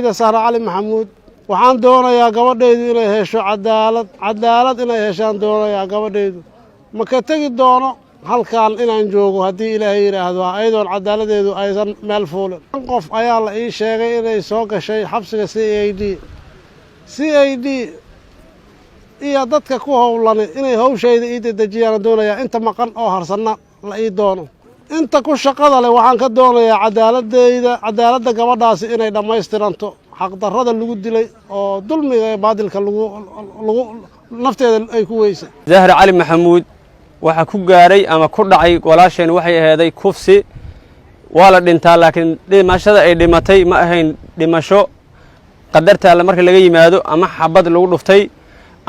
Gabadhayda Sahra Cali Maxamuud, waxaan doonayaa gabadhaydu inay hesho cadaalad. Cadaalad inay heshaan doonayaa. Gabadhaydu ma ka tegi doono halkan inaan joogo haddii Ilaahay yidhaahdo, ayadoon cadaaladeedu aysan meel fuulin. Qof ayaa la ii sheegay inay soo gashay xabsiga CID. CID iyo dadka ku howlani inay hawshayda ii dedejiyaan doonayaa. Inta maqan oo harsanna la ii doono. Inta ku shaqada leh waxaan ka doonayaa cadaaladeyda, cadaaladda gabadhaasi inay dhammaystiranto, xaqdarrada lagu dilay oo dulmiga ee baadilka lagu nafteeda ay ku weysay. Zahra Cali Maxamuud waxaa ku gaaray ama ku dhacay walaasheen waxay aheeday kufsi. Waa la dhintaa, laakiin dhimashada ay dhimatay ma ahayn dhimasho qadarta Alle marka laga yimaado, ama xabad lagu dhuftay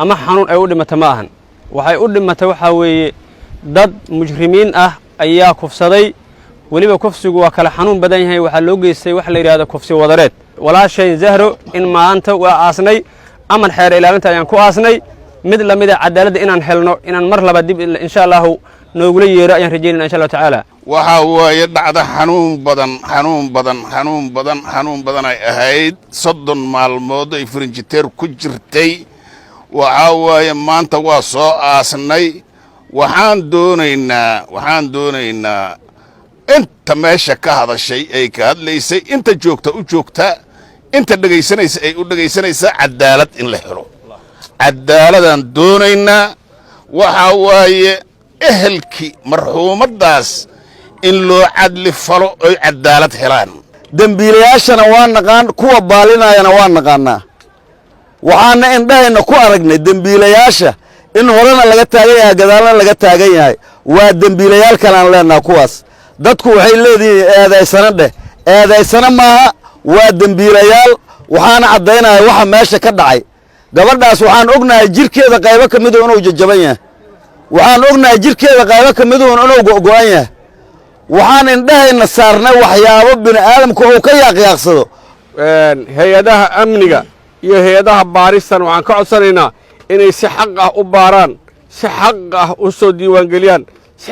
ama xanuun ay u dhimata ma ahan. Waxay u dhimatay waxaa weeye dad mujrimiin ah ayaa kufsaday. Weliba kufsigu waa kala xanuun badan yahay. Waxaa loo geystay waxa la yidhahdo kufsi wadareed. Walaashayn Zahro in maanta waa aasnay, aman xeer ilaalinta ayaan ku aasnay. Mid lamida cadaaladda inaan helno, inaan mar laba dib insha Allahu noogula yeero ayaan rajaynayna, insha Allahu tacaala. Waxaa waaye dhacda xanuun badan, xanuun badan, xanuun badan, xanuun badan ay ahayd. 30 maalmood ay firinjiteer ku jirtay. Waxaa waaye maanta waa soo aasnay. Waxaan doonaynaa inta meesha ka hadashay ay ka hadlaysay, inta joogta u joogta, inta dhegaysanaysa ay u dhegaysanaysaa, cadaalad in la helo. Cadaaladaan doonaynaa. Waxaa waaye ehelkii marxuumaddaas in loo cadli falo oy cadaalad helaan. Dembiilayaashana waa naqaan, kuwa baalinayana waa naqaanaa. Waxaana indhahayna ku aragnay dembiilayaasha in horena laga taagan yahay, gadaalna laga taagan yahay. Waa dembiilayaal kalaan leenaha kuwaas. Dadku waxay leedihiin eedaysano dheh. Eedaysano maaha, waa dembiilayaal. Waxaana caddaynaya waxa meesha ka dhacay. Gabadhaas waxaan ognahay jirkeeda qaybo ka midu inuu jajaban yahay. Waxaan ognahay jirkeeda qaybo ka miduun inuu go'go'an yahay. Waxaan indhahayna saarnay waxyaabo bini aadamka uu ka yaaqyaaqsado. Hay-adaha amniga iyo hay-adaha baaristan waxaan ka codsanaynaa inay si xaq ah u baaraan, si xaq ah u soo diiwaangeliyaan, si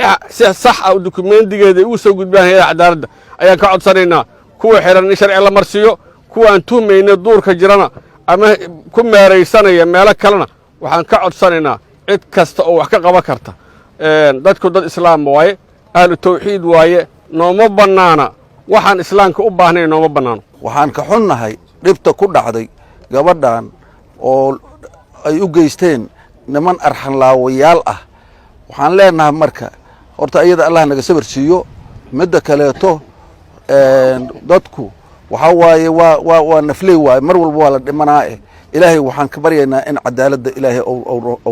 sax ah dukumentigeeda ugu soo gudbaan hay-adaha cadaaladda ayaan ka codsanaynaa. Kuwa xihan in sharci la marsiiyo, kuwa aan tuhmayna duurka jirana ama ku meeraysanaya meelo kalena waxaan ka codsanaynaa cid kasta oo wax ka qaban karta. Dadku dad islaam waaye, ahlu tawxiid waaye. Nooma bannaana waxaan islaamka u baahnayn, nooma bannaano. Waxaan ka xunnahay dhibta ku dhacday gabadhan oo ay u geysteen niman arxanlaawayaal ah. Waxaan leenahay marka horta iyada Allah naga sabar siiyo. Midda kaleeto, dadku waxaa waaye waa nafley waaye, mar walba waa la dhimanaa. Ilaahay waxaan ka baryaynaa in cadaaladda Ilaahay.